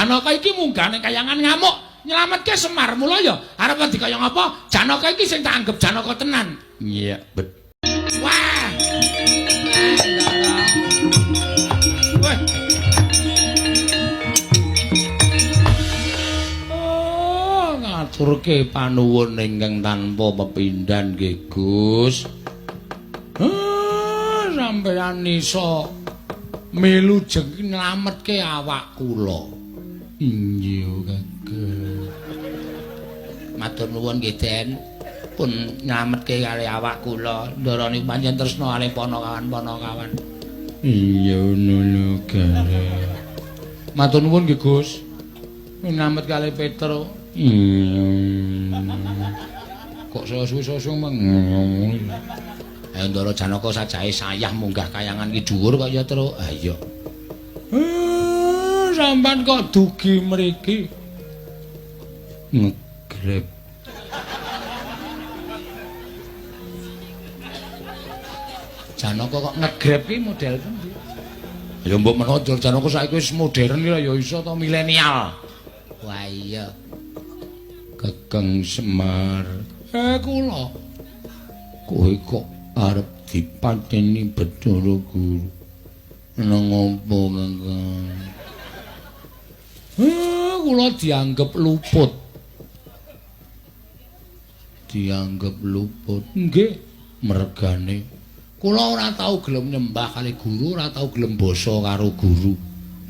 Janaka iki munggah ning kayangan ngamuk nyelametke Semar. Mula ya arep wedi kaya ngapa? Janaka iki sing tak anggap Janaka tenan. Iya, bet. Wah. Wah. Oh, ngaturke panuwun ingkang tanpa pepindhan nggih, Gus. Sampeyan iso melu jeng nyelametke awak kula. Inggih, Kakang. Matur nuwun nggih, Den. Pun nyelametke kali awak kula. Ndara niku pancen tresna kalih panakawan-panakawan. Iya ngono kae. Matur nuwun nggih, Gus. Nyelamet kalih Petro. Iya. Kok saya suwe-suwe meng. Ayo Ndara Janaka sajae sayah munggah kayangan ki dhuwur kok ya, Tru. Ayo. Sampeyan kok dugi mriki? Ngegrep. Janaka kok ngegrep ki model pundi? Ya mbok menawa Janaka saiki wis modern ki ya iso to milenial. Wah iya. Kakang Semar. Kula. Kowe kok arep dipateni Bathara Guru. Nang apa, Kakang? Kula dianggep luput. Dianggep luput. Nggih, mergane kula ora tau gelem nyembah kali guru, ora tau gelem basa karo guru.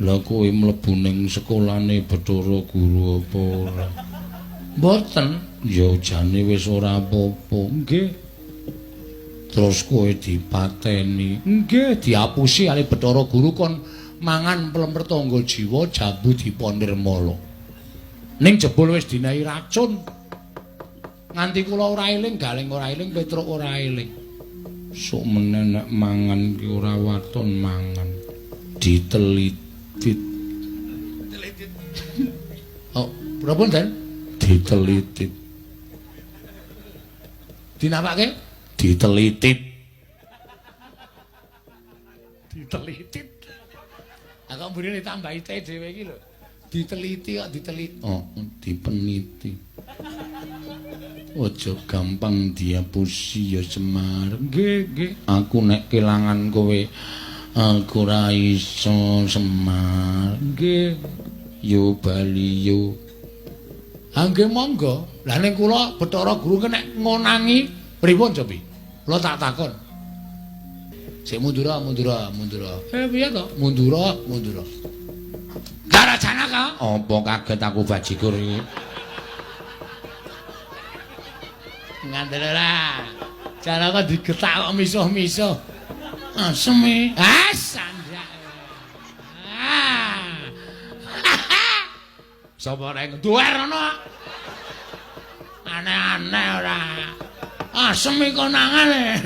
Lah kowe mlebu ning sekolahane Bathara Guru apa ora? Mboten. Ya jane wis ora apa-apa. Nggih. Terus kowe dipateni. Nggih, diapusi kali Bathara Guru kon mangan plemper tangga jiwa jambu diponirmala. Ning jebul wis dinahi racun. Nganti kula ora eling, Galing ora eling, Petruk ora eling. Sok meneh nek mangan ki ora waton mangan. Ditelitit. Ditelitit. Oh, pripun, Den? Ditelitit. Dinapake? Ditelitit. Ditelitit. Lah kok mburine ditambahi T dhewe iki lho. Diteliti kok diteliti. Oh, dipeniti. Aja gampang diapusi ya Semar. Nggih, nggih. Aku nek kelangan kowe aku ora iso Semar. Nggih. Yo bali yo. Ha nggih monggo. Lah ning kula Bathara Guru ki nek ngonangi pripun cobi? Kula tak takon. Sik mundura, mundura, mundura. Piye to? Mundura, mundura. Ndara Janaka. Apa kaget aku bajigur iki? Ngandel ora. Janaka digetak kok misuh-misuh. Asem e. Ah, sanjak. Ah. Sapa reng duwer ana? Aneh-aneh ora. Asem iki konangane.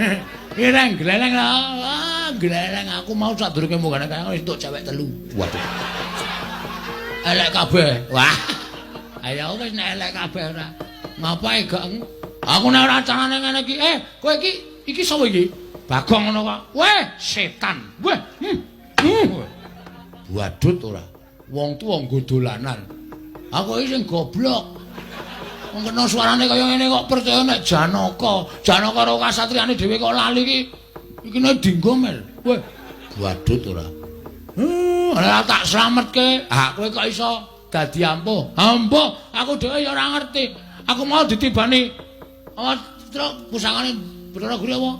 Ireng gleleng lho. Ah, gleleng aku mau sadurunge munggah kaya wis entuk cewek telu. Waduh. Elek kabeh. Wah. Ayo wis nek elek kabeh ora. Ngapae gak aku nek ora carane ngene iki. Kowe iki iki sapa iki? Bagong ngono kok. Weh, setan. Weh. Badut ora. Wong tuwa nggo dolanan. Aku iki sing goblok. Wong kena suarane kaya ngene kok percaya nek Janaka. Janaka karo kasatriyane dhewe kok lali iki. Iki nek dinggo mel. Weh, badut ora. Ora tak slametke. Ha kowe kok iso dadi ampuh? Ampuh, aku dhewe ya ora ngerti. Aku mau ditibani apa truk pusakane Bathara Guru apa?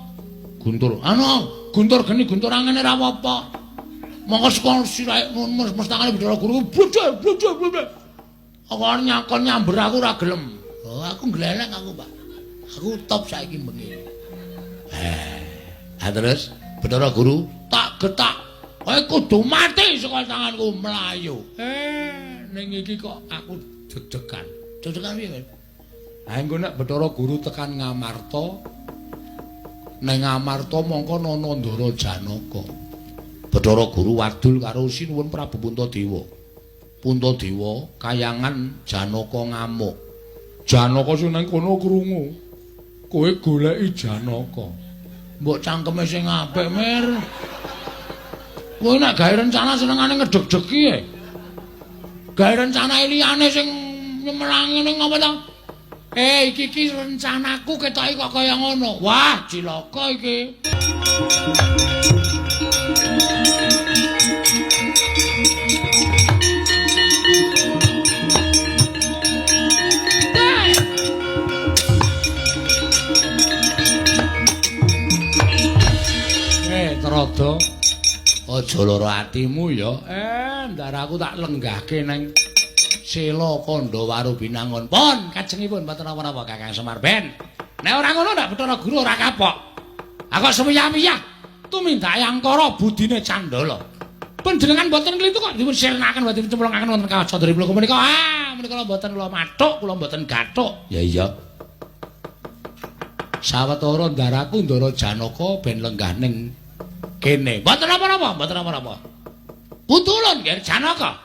Guntur. Anu, guntur geni guntur angene ora apa-apa. Mongko saka sirahe mestangane Bathara Guru bludul bludul bludul. Aku nyakon nyamber aku ora gelem. Oh, aku gleleng aku, Pak. Aku top saiki bengi. Ha terus Bathara Guru tak getak. Kowe kudu mati saka tanganku mlayu. Ning iki kok aku deg-degan. Deg-degan piye, Mas? Ha engko nek Bathara Guru tekan Ngamarta, ning Ngamarta mongko ana Ndara Janaka. Bathara Guru wadul karo Sinuwun Prabu Puntadewa. Puntadewa kayangan Janaka ngamuk. Janaka sing nang kono krungu. Kowe goleki Janaka. Mbok cangkeme sing apik, Mir. Kowe nek gawe rencana senengane ngedeg-degi e. Gawe rencana liyane sing nyemelangi ning apa to? Iki iki rencanaku ketoke kok kaya ngono. Wah, cilaka iki. Trada, aja lara atimu ya. Ndar aku tak lenggahke nang Sela Kandha Waru Binangun. Pun kajengipun mboten napa-napa Kakang Semar ben. Nek ora ngono ndak Bathara Guru ora kapok. Aku semiyah-miyah tumindake angkara budine Candala. Panjenengan mboten nglintu kok dipun sirnaken mboten cemplungaken wonten kawah Candra Bloko menika. Ah, menika mboten kula mathuk, kula mboten gathuk. Ya iya. Sawetara ndaraku Ndara Janaka ben lenggah ning kene. Mboten napa-napa, mboten napa-napa. Putulun nggih Janaka.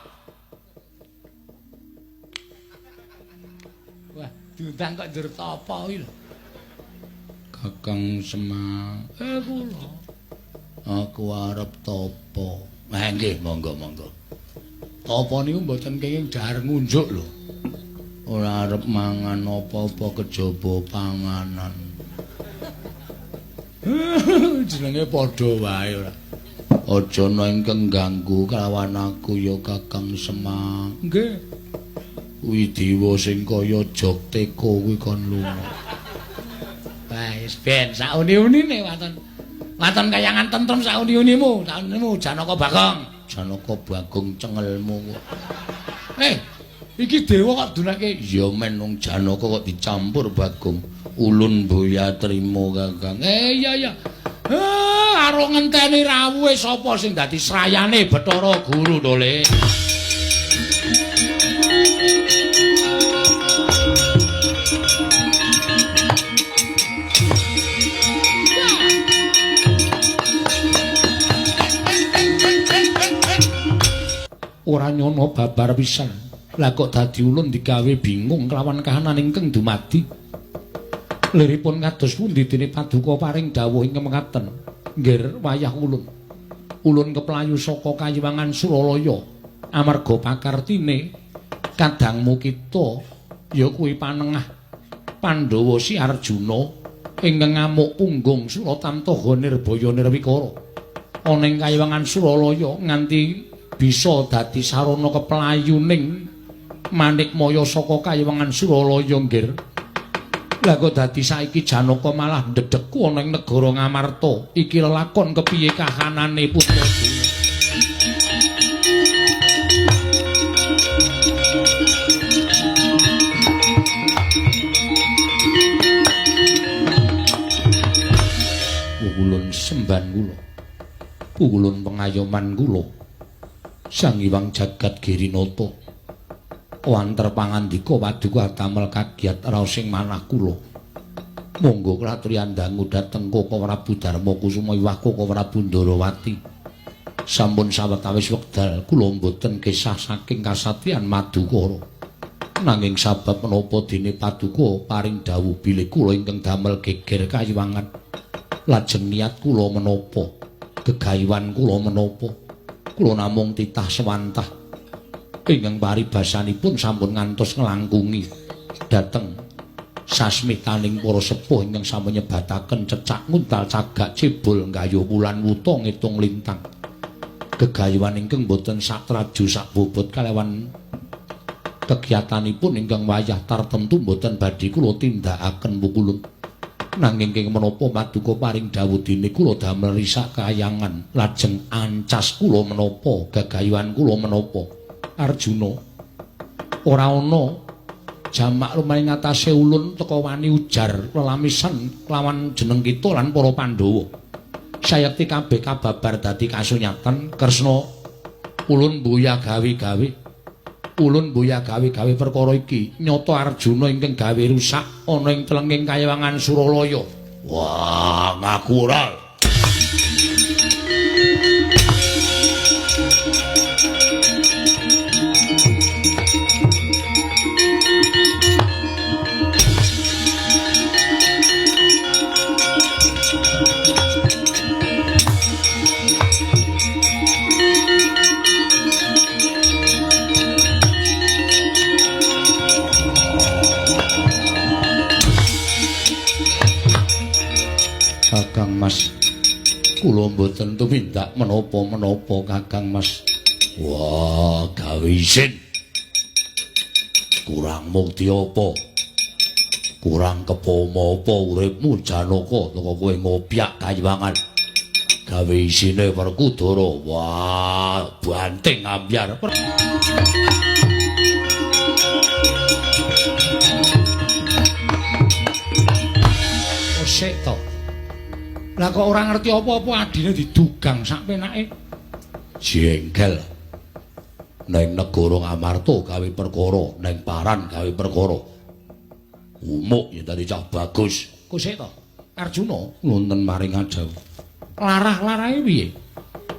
Wah, diundang kok njur tapa kuwi lho. Kakang Semar, kula. Aku arep tapa. Nggih, monggo-monggo. Tapa niku mboten kenging dhahar ngunjuk lho. Ora arep mangan apa-apa kejaba panganan. Jenenge padha wae ora. Aja ana ingkang ganggu kalawan aku ya Kakang Semar. Nggih. Kuwi dewa sing kaya jog teko kuwi kon lunga. Wah, wis ben sauni-unine waton. Waton kayangan tentrem sauni-unimu, saunimu Janaka Bagong. Janaka Bagong cengelmu kok. Iki dewa kok dunake. Ya men wong Janaka kok dicampur Bagong. Ulun boya trimo Kakang. Iya iya. Karo ngenteni rawuhe sapa sing dadi srayane Bathara Guru to, Le. Ora nyono babar pisan. Lah kok dadi ulun digawe bingung kelawan kahanan ingkang dumadi. Liripun kados pundi dene paduka paring dawuh ingkang mekaten. Nggir wayah ulun. Ulun keplayu saka Kayiwangan Suralaya amarga pakartine kadangmu kita ya kuwi panengah Pandhawa si Arjuna ingkang ngamuk punggung Suratamtaha Nirbaya Nirwikara. Ana ing Kayiwangan Suralaya nganti bisa dadi sarana keplayuning Manikmaya saka Kayiwangan Suralaya nggir. Lah kok dadi saiki Janaka malah ndedheku ana ing negara Ngamarta. Iki lelakon kepiye kahanane putra Dewa? Ulun semban kula. Ulun pengayoman kula. Sang Hyang Jagat Girinata. Wanter pangandika paduka damel kagiat raos ing manah kula. Monggo kratriyan dangu dhateng Koko Prabu Darma Kusuma iwah Koko Prabu Ndarawati. Sampun sawetawis wekdal kula mboten kesah saking kasatriyan Madukara. Nanging sabab menapa dene paduka paring dawuh bilih kula ingkang damel geger kayiwangan. Lajeng niat kula menapa? Gegayuhan kula menapa? Kula namung titah sewantah. Ingkang paribasanipun sampun ngantos nglangkungi dhateng sasmitaning para sepuh ingkang sampun nyebataken cecak nguntal cagak cebol nggayuh wulan wuta ngitung lintang. Gegayuhan ingkang boten satraju sakbobot kalawan kegiatanipun ingkang wayah tartemtu boten badhe kula tindakaken pukulun. Nanging kenging menapa paduka paring dawuh dene kula damel risak kayangan lajeng ancas kula menapa gagayuhan kula menapa. Arjuna ora ana jamak lumayan ngatasé ulun teka wani ujar lelamisan kelawan jeneng kita lan para Pandhawa. Sayekti kabeh kababar dadi kasunyatan Kresna ulun mbuya gawe-gawe. Ulun mbuya gawe-gawe perkara iki nyata Arjuna ingkang gawe rusak ana ing tlenging Kayiwangan Suralaya. Wah, ngaku ora. Kula mboten tumindak menapa-menapa Kakang Mas. Wah, gawe isin. Kurang mukti apa? Kurang kepama apa uripmu Janaka teko kowe ngopyak kayiwangan. Gawe isine Werkudara. Wah, banting ambyar. Sik to. Lah kok ora ngerti apa-apa adine didugang sak penake. Jengkel. Neng negara Ngamarta gawe perkara, neng Paran gawe perkara. Umuk yen dadi cah bagus. Kok sik to? Arjuna wonten maring ajauh. Larah-larahe piye?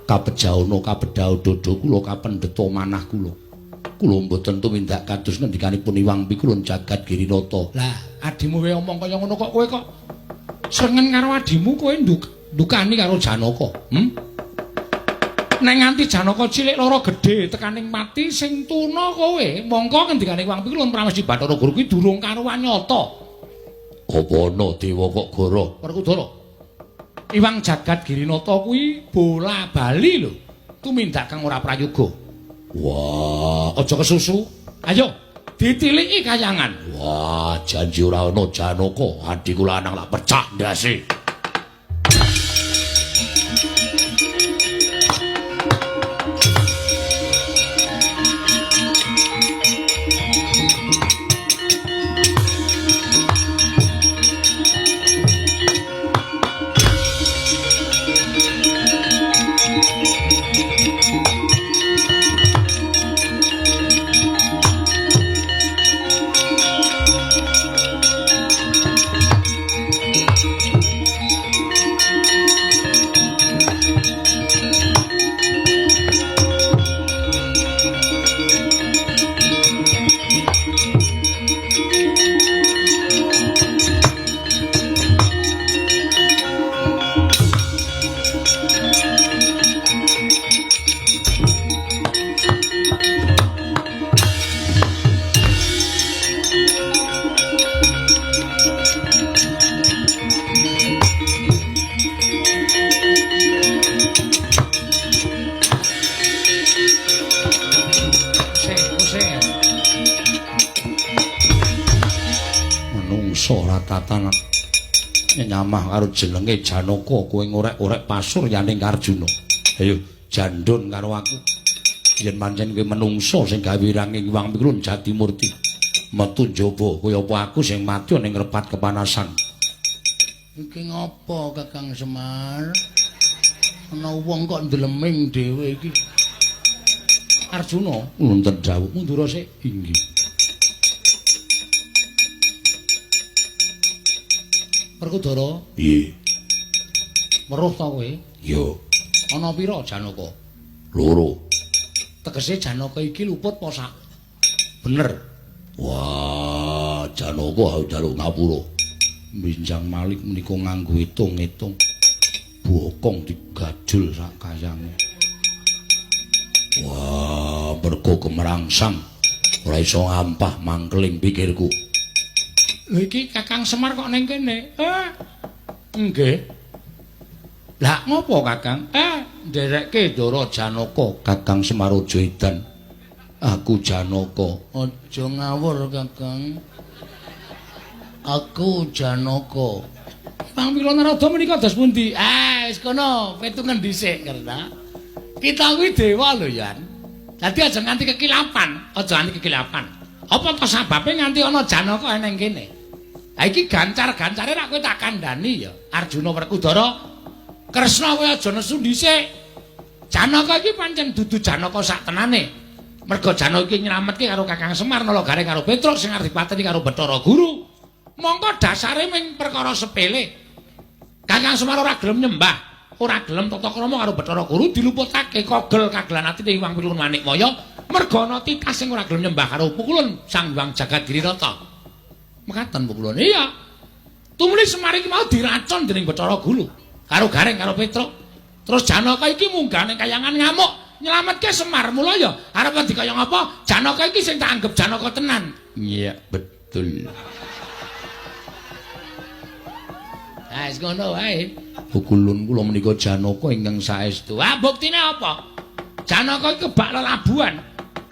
Kabejaana kabedhao dodo kula kapendheta manah kula. Kula mboten tumindak kados ngendikanipun Iwang Pikulun Jagat Girinata. Lah, adimu wae omong kaya ngono kok kowe kok srengen karo adimu kowe ndukani karo Janaka. Nek nganti Janaka cilik lara gedhe tekaning mati sing tuna kowe, mongko ngendikane Iwang Pikulun Pramesti Bathara Guru kuwi durung karuwan nyata. Apa ana dewa kok goro? Werkudara. Iwang Jagat Girinata kuwi bola bali lho. Tumindak kang ora prayoga. Wah, aja kesusu. Ayo ditiliki kayangan. Wah, janji ora ana Janaka, adhiku lanang lak pecah ndase. Tatanan nyamah karo jenenge Janaka kowe ngorek-orek pasuryaning Arjuna. Ayo jandun karo aku. Yen pancen kowe menungso sing gawe wiranging Iwang Pikulun Jatimurti, metu njaba kaya apa aku sing mati ning repat kepanasan. Iki ngopo Kakang Semar? Ana wong kok ndleming dhewe iki. Arjuna wonten dawuh mundura sik. Inggih. Werkudara. Piye? Weruh ta kowe? Ya. Ana pira Janaka? Loro. Tegese Janaka iki luput apa sak? Bener. Wah, Janaka njaluk ngapura. Minjang Malik menika nganggo itung-itung. Bokong digajul sak kayange. Wah, mergo kemerangsang ora iso ngampah mangkeling pikirku. Lho iki Kakang Semar kok ning kene? Nggih. Lah ngopo Kakang? Nderekke Ndara Janaka. Kakang Semar aja edan. Aku Janaka. Aja ngawur Kakang. Aku Janaka. Pamila Narada menika dos pundi? Wis kono, petungen dhisik ngerti. Kita kuwi dewa lho, Yan. Dadi aja nganti kekilapan, aja nganti kekilapan. Apa to sababe nganti ana Janaka eneng kene? Ha iki gancar-gancare rak kowe tak kandhani ya. Arjuna Werkudara, Kresna kowe aja nesu dhisik. Janaka iki pancen dudu Janaka sak tenane. Merga Janaka iki nyelametke karo Kakang Semar, Nala Gareng karo Petruk sing arep dipateni karo Bathara Guru. Mongko dasare ming perkara sepele. Kakang Semar ora gelem nyembah, ora gelem tata krama karo Bathara Guru, diluputake kogel kagelan atine Iwang Pilun Manikmaya merga ana titah sing ora gelem nyembah karo pukulun Sang Hyang Jagat Girinata. Mekaten pukulun. Iya. Tumuli Semar iki mau diracun dening Bathara Guru karo Gareng karo Petruk. Terus Janaka iki munggah ning kayangan ngamuk nyelametke Semar. Mula ya arep dikaya ngapa Janaka iki sing tak anggap Janaka tenan. Iya, betul. Ha wis ngono wae. Pukulun kula menika Janaka ingkang saestu. Ah buktine apa? Janaka iki kebak lelabuhan.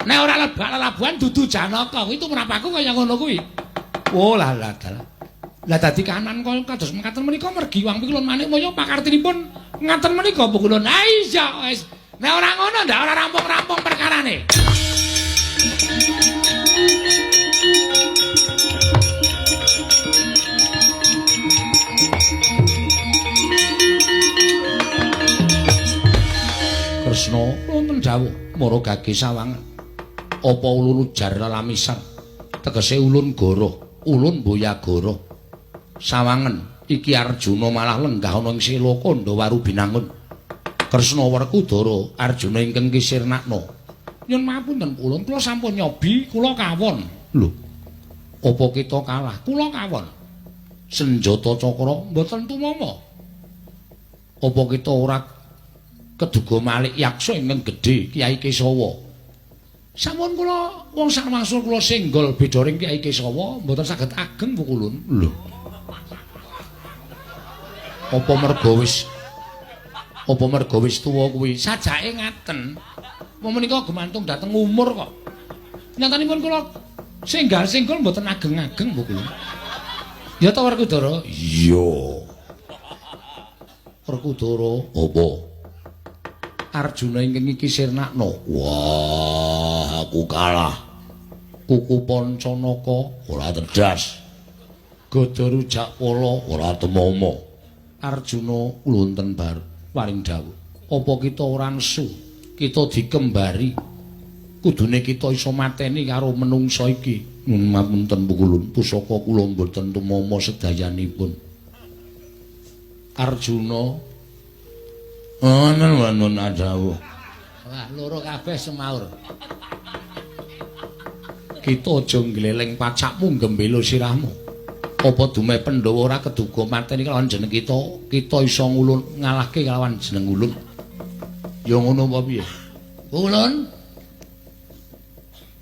Nek ora lebak lelabuhan dudu Janaka. Kuwi tumrapaku kaya ngono kuwi. Oh lah lah dalah. Lah dadi kanan kaya kados mekaten menika mergi wang pikulun manik mulya pakartinipun ngaten menika pukulun. Ha iya wis. Nek ora ngono ndak ora rampung-rampung perkarane. Kresna wonten dawuh mara gage sawangan. Apa ulun ujar lelamisan? Tegese ulun goroh, ulun boyagara. Sawangen iki Arjuna malah lenggah ana ing sela Kandha Binangun. Kresna Werkudara Arjuna ingkang kisirnakna. Nyun mapunten ulun, kula sampun nyobi, kula kawon. Lho. Apa kita kalah? Kula kawon. Senjata cakra mboten tumama. Apa kita ora keduga malik yaksa ingkang gedhe Kyai Kesawa? Sampun kula wong sarwangsul kula senggol beda ring Kyai Kesawa mboten saged ageng pukulun. Lho. Apa merga wis tuwa kuwi? Sajake ngaten. Wong menika gumantung dhateng umur kok. Nyatanipun kula senggal-senggol mboten ageng-ageng pukulun. Ya ta Werkudara? Iya. Werkudara apa? Arjuna ingkang iki sirnakna. Wah, aku kalah. Kuku Pancanaka ora tedas. Gada Rujakpala ora temama. Arjuna wonten bar paring dawuh. Apa kita ora nesu? Kita dikembari. Kudune kita iso mateni karo menungsa iki. Ngapunten pukulun, pusaka kula mboten tumama sedayanipun. Arjuna wonten wonten dawuh. Wah, loro kabeh semaur. Kita aja ngleleng pacakmu gembelo sirahmu. Apa dumeh Pandhawa ora keduga mateni kelawan jeneng kita, kita iso ngulun ngalahke kelawan jeneng ulun. Ya ngono apa piye? Ulun.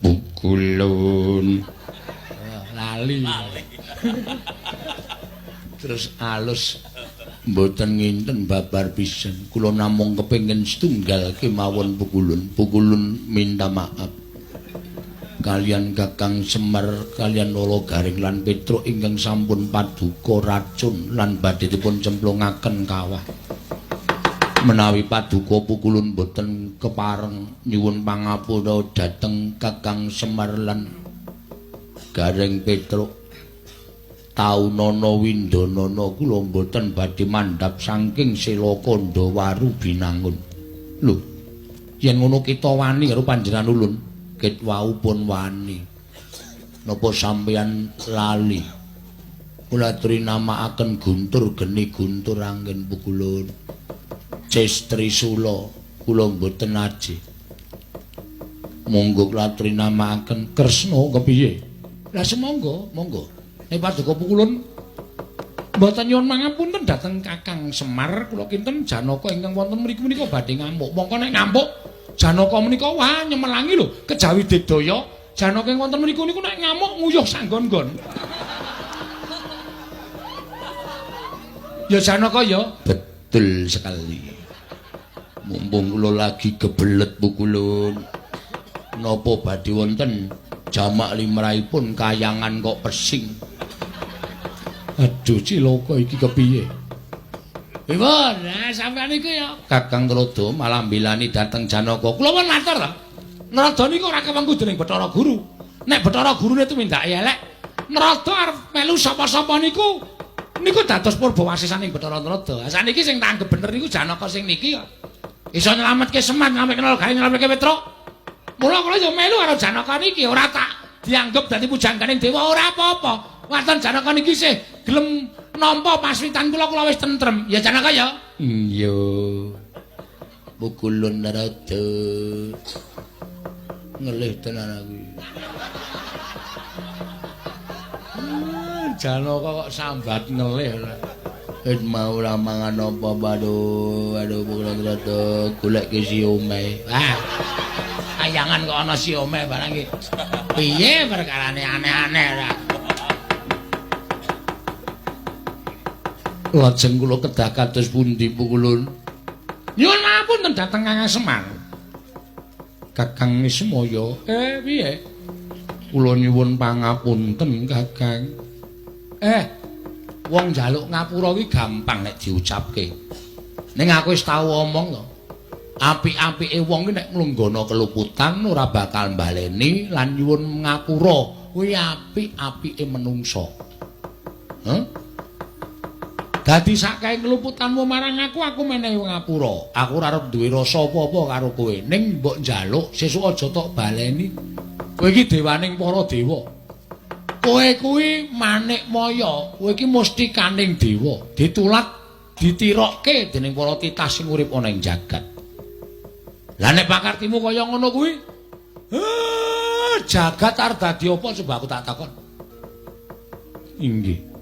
Pukulun. Lali. Terus alus mboten nginten babar pisan. Kula namung kepengin setunggal kemawon pukulun. Pukulun minta maaf kalian Kakang Semar, kalian Lolo Garing lan Petruk ingkang sampun paduka racun lan badhe dipun cemplungaken kawah. Menawi paduka pukulun boten kepareng nyuwun pangapura dhateng Kakang Semar lan Gareng Petruk. Taunana windanana kula mboten badhe mandhap saking sela Kandha Binangun. Lho, yen ngono kita wani karo panjenengan ulun. Ket wau pun wani. Napa sampeyan lali? Kula trinamakaken guntur geni guntur angin pukulun. Ces Trisula kula mboten aji. Monggo kula trinamakaken Kresna kepiye? Lah semonggo, monggo. Nek paduka pukulun mboten nyuwun mangapunten dhateng Kakang Semar, kula kinten Janaka ingkang wonten mriku menika badhe ngamuk. Mongko nek ngamuk Janaka menika wah nyemelangi lho kejawi digdaya. Janaka ing wonten mriku niku nek ngamuk nguyuh sanggon-nggon. Ya Janaka ya. Betul sekali. Mumpung kula lagi kebelet pukulun. Napa badhe wonten jamak limrahipun kayangan kok pesing. Aduh cilaka iki kepiye? Pripun? Nah, sampeyan iku ya Kakang Trada malah mbilani dhateng Janaka. Kula pun matur ta. Narada niku ora kewengku dening Bathara Guru. Nek Bathara Gurune tumindake elek, Narada arep melu sapa-sapa niku niku dados purbawasisaning Bathara Narada. Saniki sing tanggep bener niku Janaka sing niki kok. Iso nyelametke Semar, nyelametke Nalgari, nyelametke Petruk. Mula kula ya melu karo Janaka niki, ora tak dianggep dadi pujangganing dewa ora apa-apa. Waton Janaka niki sih gelem nampa paswitan kula, kula wis tentrem. Ya Janaka ya? Iya. Pukulun Narada. Ngelih tenan aku. Janaka kok sambat ngelih ora. Wis mau ora mangan apa-apa, aduh, aduh pukulun Narada goleke siome. Ah. Kayangan kok ana siome barang iki. Piye perkarane aneh-aneh ora. Lajeng kula kedah kados pundi pukulun? Nyuwun ngapunten dhateng Kakang Semar. Kakang Ismaya, piye? Kula nyuwun pangapunten, Kakang. Wong njaluk ngapura kuwi gampang nek diucapke. Ning aku wis tau omong to. Apik-apike wong ki nek nglunggono keluputan ora bakal mbaleni lan nyuwun ngapura. Kuwi apik-apike menungsa. Heh? Dadi sakae ngluputanmu marang aku, aku menehi ngapura. Aku ora arep duwe rasa apa-apa karo kowe. Ning mbok njaluk sesuk aja tok baleni. Kowe iki dewaning para dewa. Kowe kuwi manik maya, kowe iki mustikaning dewa. Ditulat, ditirokke dening para titah sing urip ana ing jagat. Lah nek pakartimu kaya ngono kuwi, jagat arep dadi apa coba aku tak takon. Inggih.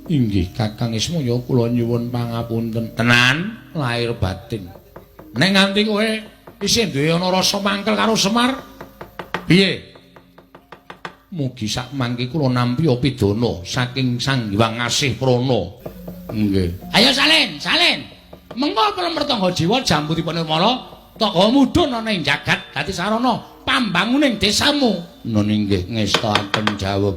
Inggih Kakang Ismaya kula nyuwun pangapunten tenan lahir batin. Nek nganti kowe isih duwe ana rasa mangkel karo Semar, piye? Mugi sak mangke kula nampi pidana saking Sang Hyang Asih Prana. Nggih. Ayo salin, salin. Mengko plemertangga jiwa jambutipun Nirmala taka mudhun ana ing jagat dadi sarana pambanguning desamu. Nun inggih ngestakaken jawab.